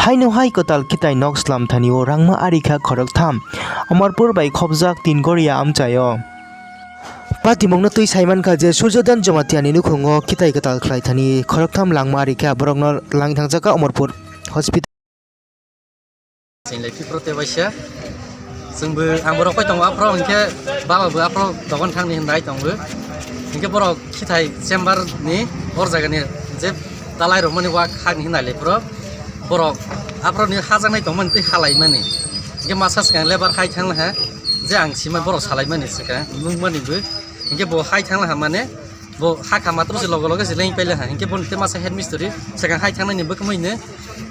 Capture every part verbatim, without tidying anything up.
Haino hai kwtal khitai nok slam thani o rangma ari kha khoroktham. Amarpur bai khopjak tin goria amchai o. Patimokno twi saimankha je Surjodhan Jamatia ni nukhungo khitai kwtal khlai thani khoroktham langma ari kha, borokno langwi thangjakha Amarpur hospital. Chwng lai phipro tei waisa. Chwngbo, ang borok koi tongo aphro, hinkhe baba bo aphro dogan thangni hinwi nai tongo. Hinkhe borok khithai chamber ni or jaga ni je dalai rok mani wak hakni hinwi nai lai phro. Borok aphro ni hajaknai tongmani tei halai mani. Hinkhe masa swkang lebar hai thang laha je ang sima borok salai mani swkang nung mani bo. Hinkhe bo hai thang laha mane bo hakha matro se loge loge se leng paila ha. Hinkhe boni tei masa head mistri swkang hai thangnani bwkhmui ne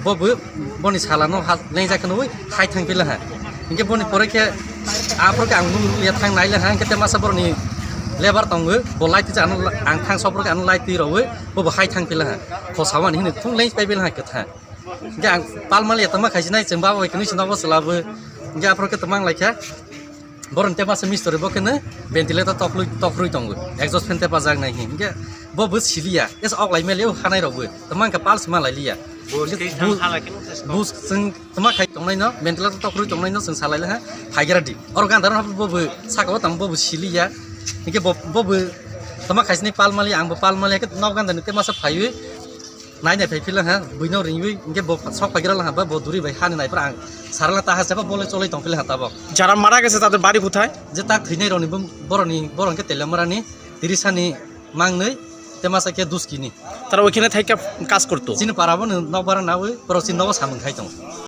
bo bo boni salano ha lengjak kheno hai thang pila ha. Hinkhe boni pore khe aphro khe ang nung ya thang nai le ha. Hinkhe tei masa boroni lebar tongo bo light twi ano ang thang sopro khe ano light twi rogo bo bo hai thang pila ha. Khosawani hini thung leng pai pila ha khe tha. Hinkhe ang palmali ya tama khaisi nai chwng baba bai kwnwi se nogo chwla bo. Hinkhe aphro khe tama wng lai kha. Boroni tei masa mistri bo kheno ventilator toklwi tokrwi tongo, exhaust fan tepajak nai hinkhe bo bo siliya, es ok lai meli o hanai rok bo tama wngkha pulse ma lai liya. Bo Hinkhe thwi bu- thang hala khe no se bu chwng tama khai tongnai no ventilator tokrwi tongnai no chwng salai laha phaigra di. Oro gandar no bo bo saka o tamo bo bo siliya. Hinkhe bo bo bo tama khaisini palmali ang bo palmali khe nok gandar ni tei masa phaiwi. Nai nai phai phila ha, buino ringwi, hinkhe bo sok phai gira ha, ba bo duri bai hani nai phra ang sarala ta ha seba bole choloi tong phila ha tabok. যারা মারা গেছে তাদের বাড়ি কোথায়? Je tak thwinai rokni bum-, boroni, borok hinkhe Teliamura ni, Tirisani mangnwi, tei masa khe Duski ni. তারা ওইখানে থেকে কাজ করতো? Chini para bo nokbar nawi, borok chini nogo samung khai tongo.